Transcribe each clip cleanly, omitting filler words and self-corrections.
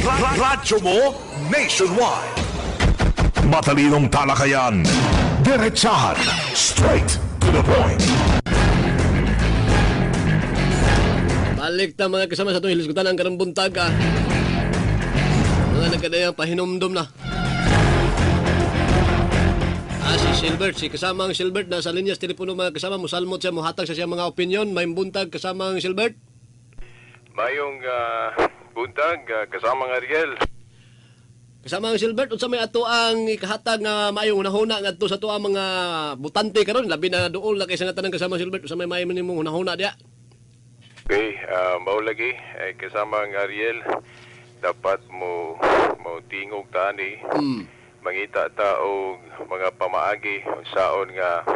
Radyo mo nationwide. Matalinong talakayan. Diretsahan. Straight to the point. Balik ta mga kasama sa itong hilisgutan ang karong buntag ah. Mga nagkadayang pahinumdum na. Ah, si Silbert, si kasamang Silbert nasa linyas telepono mga kasama, musalmot siya, muhatag sa siya mga opinion. May buntag kasamang Silbert. Mayong buntag, kasama ng Ariel. Kasamang Silbert, unsa may ato ang ikahatag nga maayong hunahuna ngadto sa ato ang mga butante karon, labi na duol na kay sa tanan kasamang Silbert, unsa may maayo nimong hunahuna diya? Okay, mao lagi eh, kasama ng Ariel, dapat mo mo tingog tani. Mangita ta og mga pamaagi unsaon nga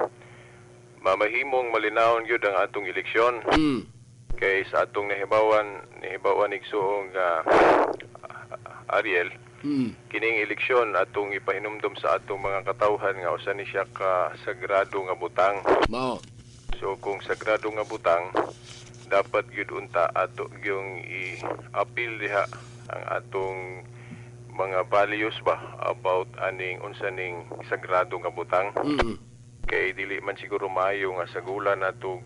mamahimong malinawon gyud ang atong eleksyon. Kay sa atong nahibawan igsuong Ariel, kining eleksyon atong ipahinumdom sa atong mga katawhan nga usa ni siya ka sagrado nga butang. Mao. So kung sagrado nga butang, dapat gyud unta ato gyung i-appeal diha ang atong mga values ba about aning unsa ning sagrado nga butang. Kay dili man siguro maayo nga sagula nato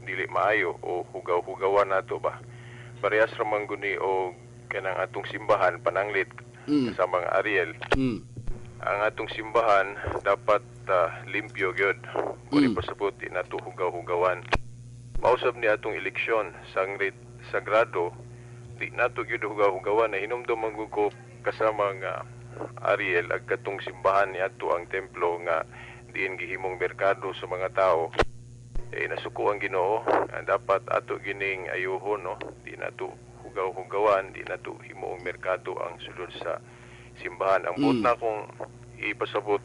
dili maayo o hugaw-hugawan nato ba. Parehas ra man guni og kanang atong simbahan pananglit kasama nga Ariel. Ang atong simbahan dapat limpyo gyud. Kung pasabot di nato hugaw-hugawan. Mausab ni atong eleksyon sangrit sagrado di nato gyud hugaw-hugawan. Na hinumdum man gud ko kasama nga Ariel ag katong simbahan ni ato ang templo nga diin gihimong merkado sa mga tao. Eh nasuko ang Ginoo, dapat ato gining ayuhon, no, di nato hugaw-hugawan, di nato himong merkado ang sulod sa simbahan. Ang buot na kong ipasabot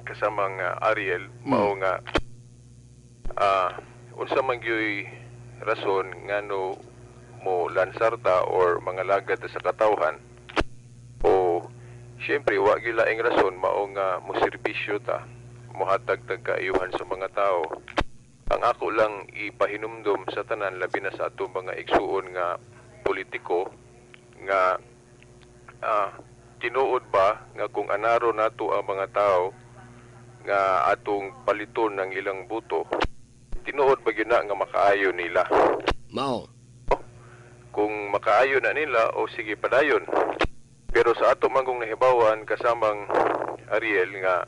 kasama nga Ariel, mao nga unsa man gyuy rason ngano mo lansar ta or mga lagad ta sa katawhan, o siyempre wa gyud laing rason mao nga mo serbisyo ta, mohatag tag kaayuhan sa mga tao. Ang ako lang ipahinumdom sa tanan, labi na sa atong mga igsuon nga politiko nga tinuod ba nga kung anaro nato ang mga tao nga atong paliton ng ilang buto, tinuod ba gyud na nga makaayo nila? Mao. Kung makaayo na nila, o sige padayon. Pero sa ato man kung nahibawan kasamang Ariel nga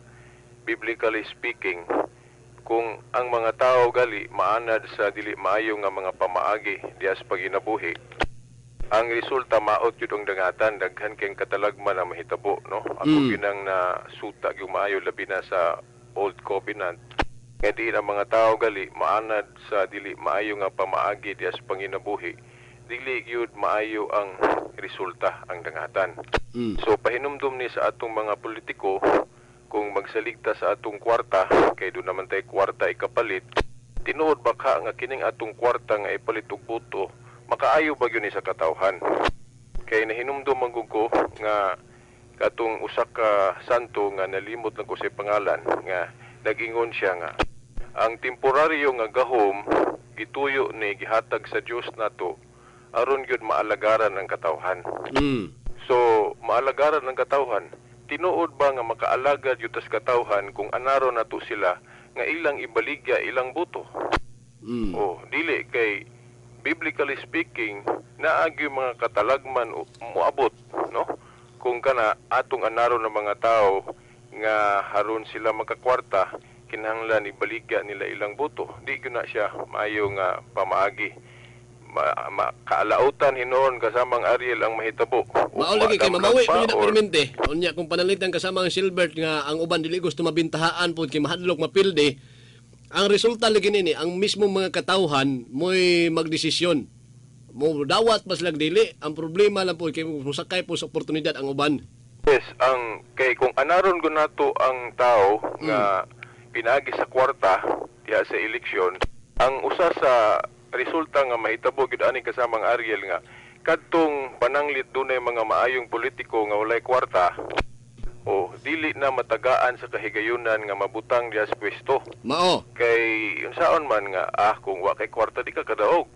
biblically speaking, kung ang mga tao gali maanad sa dili maayo nga mga pamaagi diha sa paginabuhi, ang resulta maot yun ang dangatan, daghan kayong katalagman ang mahitabo, no? Ako ginang nasuta yung maayo labi na sa Old Covenant. Nga diin ang mga tao gali maanad sa dili maayo nga pamaagi diha sa panginabuhi, dili gyud maayo ang resulta ang dangatan. So pahinumdum ni sa atong mga politiko, kung magsaligta sa atong kwarta, kay doon naman tayo kwarta ikapalit, tinuod ba ka nga kining atong kwarta nga ipalit og boto, makaayo ba gyud ni sa katawhan? Kay nahinumdum man gud ko nga katong usa ka santo nga nalimot lang ko sa pangalan, nga nag-ingon siya nga ang temporaryo nga gahom gituyo ni gihatag sa Dios nato aron gyud maalagaran ang katawhan. So maalagaran ang katawhan, tinuod ba nga makaalagad gyud tas katawhan kung anaro nato sila nga ilang ibaligya ilang boto? O dili, kay biblically speaking naagi mga katalagman moabot, no? Kung kana atong anaro ng mga tao nga haron sila makakwarta, kinahanglan ibaligya nila ilang boto. Di gyud na siya maayo nga pamaagi. Kaalautan hinuon kasamang Ariel ang mahitabo. Mao lagi kay mamawi pa na permente. Unya kung panalitan kasamang Silbert nga ang uban dili gusto mabintahaan pod kay mahadlok mapildi. Ang resulta lagi nini, ang mismo mga katawhan mo'y magdesisyon. Mo dawat mas lag dili, ang problema lang po kay mosakay po sa oportunidad ang uban. Yes, ang kay kung anaron gud nato ang tao nga pinaagi sa kwarta diha sa eleksyon, ang usa sa resulta nga mahitabo gyud ani kasamang Ariel nga kadtong pananglit dunay mga maayong politiko nga walay kwarta, o dili na matagaan sa kahigayunan nga mabutang diha sa pwesto. Mao. Kay unsaon man nga kung wa kay kwarta di ka kadaog.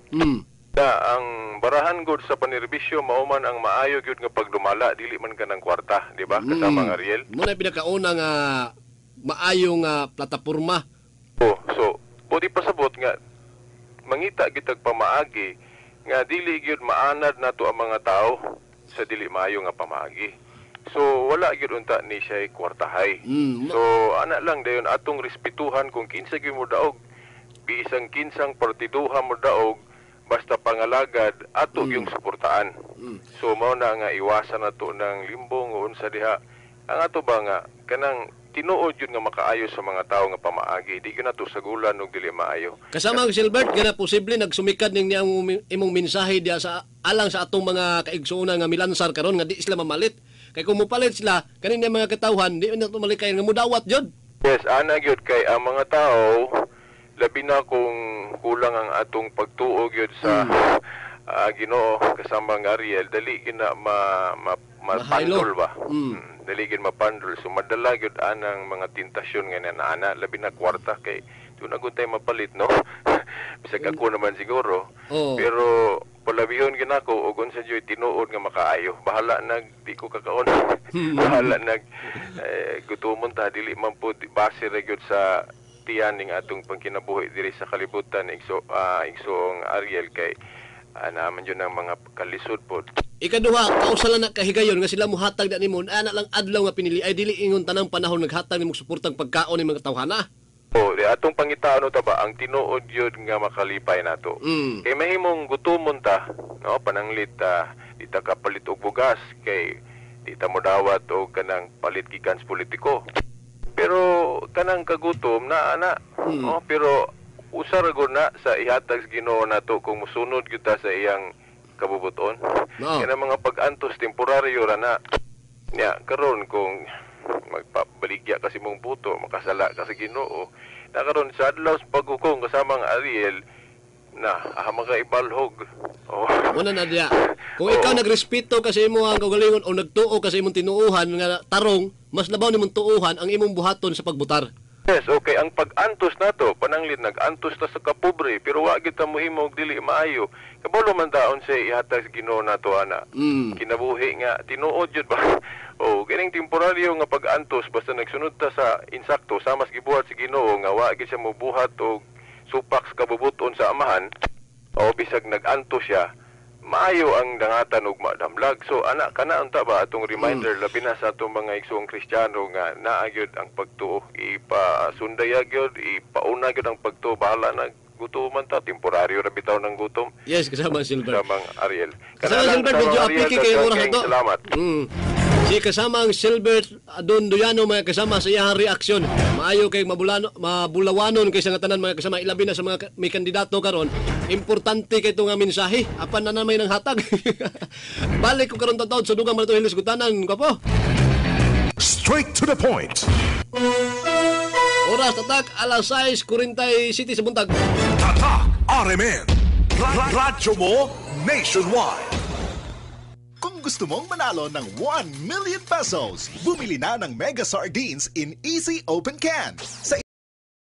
Da, ang barahan gud sa panerbisyo mao man ang maayo gyud nga pagdumala, dili man kanang kwarta, di ba? Kasama ang Ariel. Mao na pinakauna nga maayong plataporma. Oh, so pwede pasabot nga mangita gitag pamaagi nga dili gyud maanad nato ang mga tao sa dili maayo nga pamaagi. So wala gyud unta ni siya kwartahay. So ana lang dayon atong respetuhan kung kinsa gyud mo daog, bisan kinsang partiduha mo daog, basta pangalagad ato yung suportaan. So mao na nga iwasan nato ng limbong o unsa diha. Ang ato ba nga kanang tinuod yun nga makaayo sa mga tao nga pamaagi, di gyud nato sagulan og dili maayo. Kasama ang Silbert, gana posible nagsumikad ning niyang imong mensahe diha sa alang sa atong mga kaigsuonan nga milansar karon nga di sila mamalit. Kay kung mopalit sila kanin mga katawhan di na to malikay nga mudawat jud. Yes, ana gyud kay ang mga tao labi na kung kulang ang atong pagtuo gyud sa Ginoo kasama ang Ariel, dali gyud na mapandol ba. Dali gyud mapandol. So madala gyud anang mga tentasyon nga naana, labi na kwarta kay doon na tay mapalit, no? Bisag ako naman siguro. Oh. Pero palabihon gyud nako og unsa jud tinuod nga makaayo. Bahala nag di ko kakaon. Bahala nag gutomon ta, dili man pud base ra gyud sa tiyan ning atong pangkinabuhi diri sa kalibutan, igsoong Ariel, kay naman yun ang mga kalisod pod. Ikaduha, kausalan na kahigayon nga sila muhatag na nimo, ana lang adlaw nga pinili ay dili ingon tanang panahon naghatag nimo suportang pagkaon ni mga tawhana. O, di atong pangitaan ta ba ang tinuod yun nga makalipay nato. Kay mahimong gutomon ta, no, pananglit di ta kapalit og bugas kay di ta modawat og kanang palit gikan sa politiko. Pero kanang kagutom na ana, no, pero usar gud na sa ihatag sa Ginoo nato kung musunod gyud ta sa iyang kabubuton. No. Kanang mga pag-antos temporaryo ra na. Nya karon kung magpabaligya kasi mong buto, makasala ka sa Ginoo. Na karon sa adlaw sa paghukom kasama ang Ariel na mga ibalhog. Oh. Muna na diya. Kung ikaw nagrespeto ka sa imo ang kaugalingon o nagtuo ka sa imong tinuohan nga tarong, mas labaw nimong tuohan ang imong buhaton sa pagbutar. Yes, okay, ang pag-antos nato, pananglit nag-antos ta sa kapobre, pero wa gyud ta mohimo og dili maayo. Kabalo man taon sa ihatag sa Ginoo nato ana. Kinabuhi nga tinuod jud ba. Oh, kining temporaryo nga pag-antos basta nagsunod ta sa insakto sama sa gibuhat sa Ginoo nga wa gyud siya mobuhat og supak sa kabubuton sa amahan. O bisag nag-antos siya, maayo ang dangatan ug madamlag. So ana kana unta ba atong reminder labi na sa atong mga igsoong Kristiyano nga naa gyud ang pagtuo, ipasundaya gyud, ipauna gyud ang pagtuo, bahala na gutom man ta, temporaryo ra bitaw ng gutom. Yes, kasama ang Silver. Kasamang Ariel. Kasama ang Silver, medyo apiki kay oras na to. Salamat. Si kasamang Silbert Dondoyano mga kasama sa iyang reaksyon. Maayo kay mabulano, mabulawanon kay sa nga tanan mga kasama, ilabi na sa mga may kandidato karon. Importante kay itong mensahe. Apan na namay ng hatag. Balik ko karon taon sa dugang mga hilis gutanan, gwapo. Straight to the point. Oras tatak alas 6:47 sa buntag. Tatak RMN. Radyo mo nationwide. Kung gusto mong manalo ng 1 million pesos, bumili na ng Mega Sardines in Easy Open Can. Sa